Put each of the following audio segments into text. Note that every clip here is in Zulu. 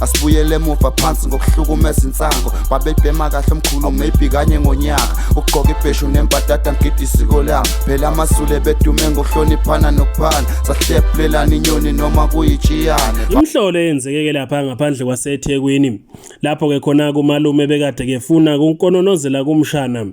Asibuyele emuva phansi ngokuhlukumeza insango. Babebhema kahle omkhulu, maybe kanye ngonyaka. Ukugqoka ibheshu nembadada, ngigida isiko lami. Phela amaZulu bedume ngokuhloniphana nokuphana, sahlephulelana inyoni noma kuyitshiyane. Imhlolo eyenzeke-ke lapha ngaphandle kwaseThekwini, lapho-ke khona kumalume bekade kefuna kunkononozela kumshana.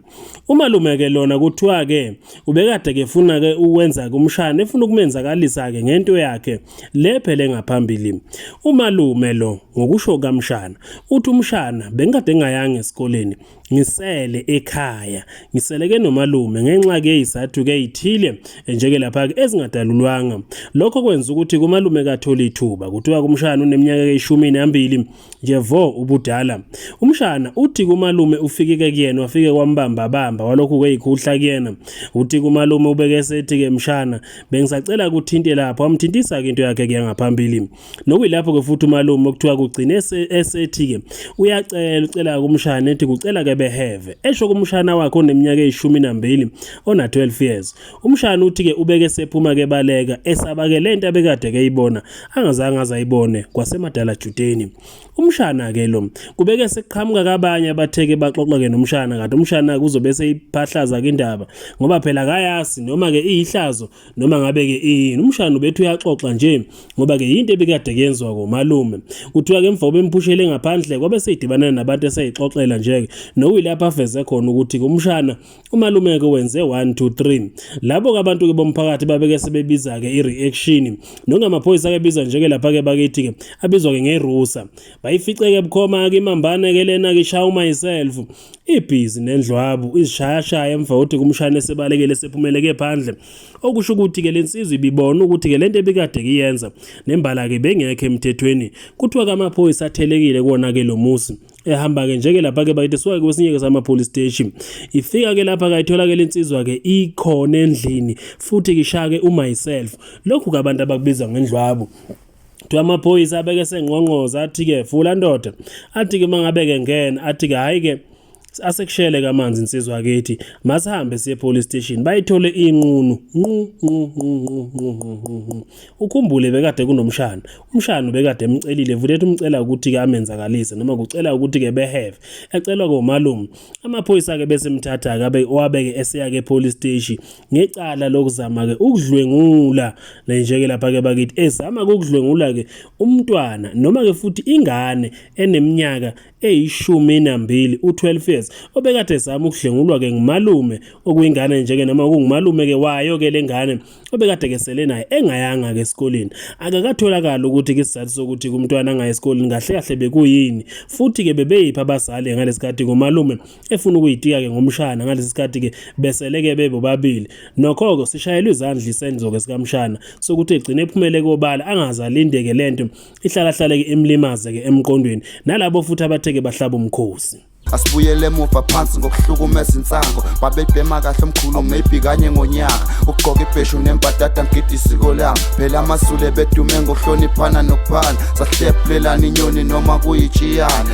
Umalume-ke lona kuthiwa-ke ubekade kefuna-ke ukwenza kumshana, efuna ukumenzakalisa-ke ngento yakhe le phele ngaphambili. Umalume lo ngokusho kamshana uthi umshana bengikade ngingayanga esikoleni, ngisele ekhaya, ngiseleke nomalume ngenxa ke izathu ke ithile njeke lapha ke ezingadalulwanga. Lokho kwenza ukuthi kumalume katholi ithuba. Kuthiwa kumshana uneminyaka eyishumi nambili nje vo ubudala. Umshana uthi kumalume ufike kuyena, wafike kwambamba bamba, walokhu kweyikhulhla kuyena. Uthi kumalume ubeke sethi ke, "Mshana, bengisacela kuthinte lapho." Wamthintisa ke into yakhe kuya ngaphambili, nokuyilapho ke futhi umalume okuthiwa kugcine esethi ke uyacela, ucela kumshana, ethi kucela ke beheve, esho kumshana wakhe oneminyaka eyishumi nambili, ona 12 years. Umshana uthi ke ubeke sephuma ke baleka, esaba ke lento abekade ke ibona angazange azayibone kwasemadala judeni. Umshana ke lo kubeke sekuqhamuka kabanye abatheke baxoxa ke nomshana, kanti umshana kuzobe seyiphahlaza ke indaba, ngoba phela akayazi noma ke iyihlazo noma ngabe ke iyini. Umshana ubethu uyaxoxa nje ngoba ke yinto ebikade kuyenziwa komalume. Kuthiwa ke emva bemphushele ngaphandle, kwabe seyidibana nabantu, eseyixoxela nje ke, nokuyilapho aveze khona ukuthi umshana umalume ke wenze 1 2 3. Labo ke abantu ke bomphakathi babeke sebebiza ke i-reaction, nongamaphoyisa ke biza nje ke lapha ke bakithi ke abizwa ke ngerusa. Bayifice ke bukhoma ke imambane ke lena ke ishaya myself, ibhizi nendlwabu, izishayashaya emva kokuthi kumshana esebalekele, sephumeleke phandle, okusho ukuthi ke lensizwa ibibona ukuthi ke lento ebikade kiyenza nembala ke bengekho emthethweni. Kuthiwa ke amaphoyisa athelekile kuwona ke lo musi, ehamba ke njeke lapha ke bakithi suka kwesinye ke sama police station. Ifika ke lapha kayithola ke lensizwa ke ikhona endlini futhi kishake umyself, lokhu ke abantu abakubiza ngendlwabu. Kuthiwa amaphoyisa abeke sengqongqoza, athi ke, "Vula ndoda." Athi ke mangabe ke ngena, athi ke, "Hayi ke, asekushele kamanzi insizwa kithi, masihambe siye police station." Bayithole inqunu nqu nqu nqu nqu nqu nqu nqu nqu. Ukhumbule bekade kunomshana, umshana ubekade emcelile futhi, ethi umcela ukuthi ke amenzakalise noma kucela ukuthi ke beheve, ecelwa komalume. Amaphoyisa ke bese emthatha ke abe wabeke eseya ke police station ngecala lokuzama ke ukudlwengula nje ke lapha ke bakithi, ezama ukudlwengula ke umntwana noma ke futhi ingane eneminyaka eyishumi nambili, u12 years, obekade ezama ukudlwengulwa ke ngumalume, okuyingane nje ke noma kungumalume ke wayo ke lengane, obekade ke sele naye engayanga ke esikoleni. Akakatholakala ukuthi ke isizathu sokuthi kumntwana angayi esikoleni kahle kahle bekuyini, futhi ke bebeyiphi abazali ngalesikhathi ngomalume efuna ukuyitika ke ngomshana ngalesi sikhathi ke besele ke bebobabili. Nokho ke sishayelwe izandla isenzo ke sikamshana sokuthi egcine ephumele kobala, angazalindeke lento ihlala hlale ke imlimaze ke emqondweni, nalabo futhi abatheke bahlaba umkhosi. Asibuyele emuva phansi ngokuhlukumeza insango. Babebhema kahle omkhulu, maybe kanye ngonyaka. Ukugqoka ibheshu nembadada, ngigida isiko lami. Phela amaZulu bedume ngokuhloniphana nokuphana, sahlephulelana inyoni noma kuyitshiyane.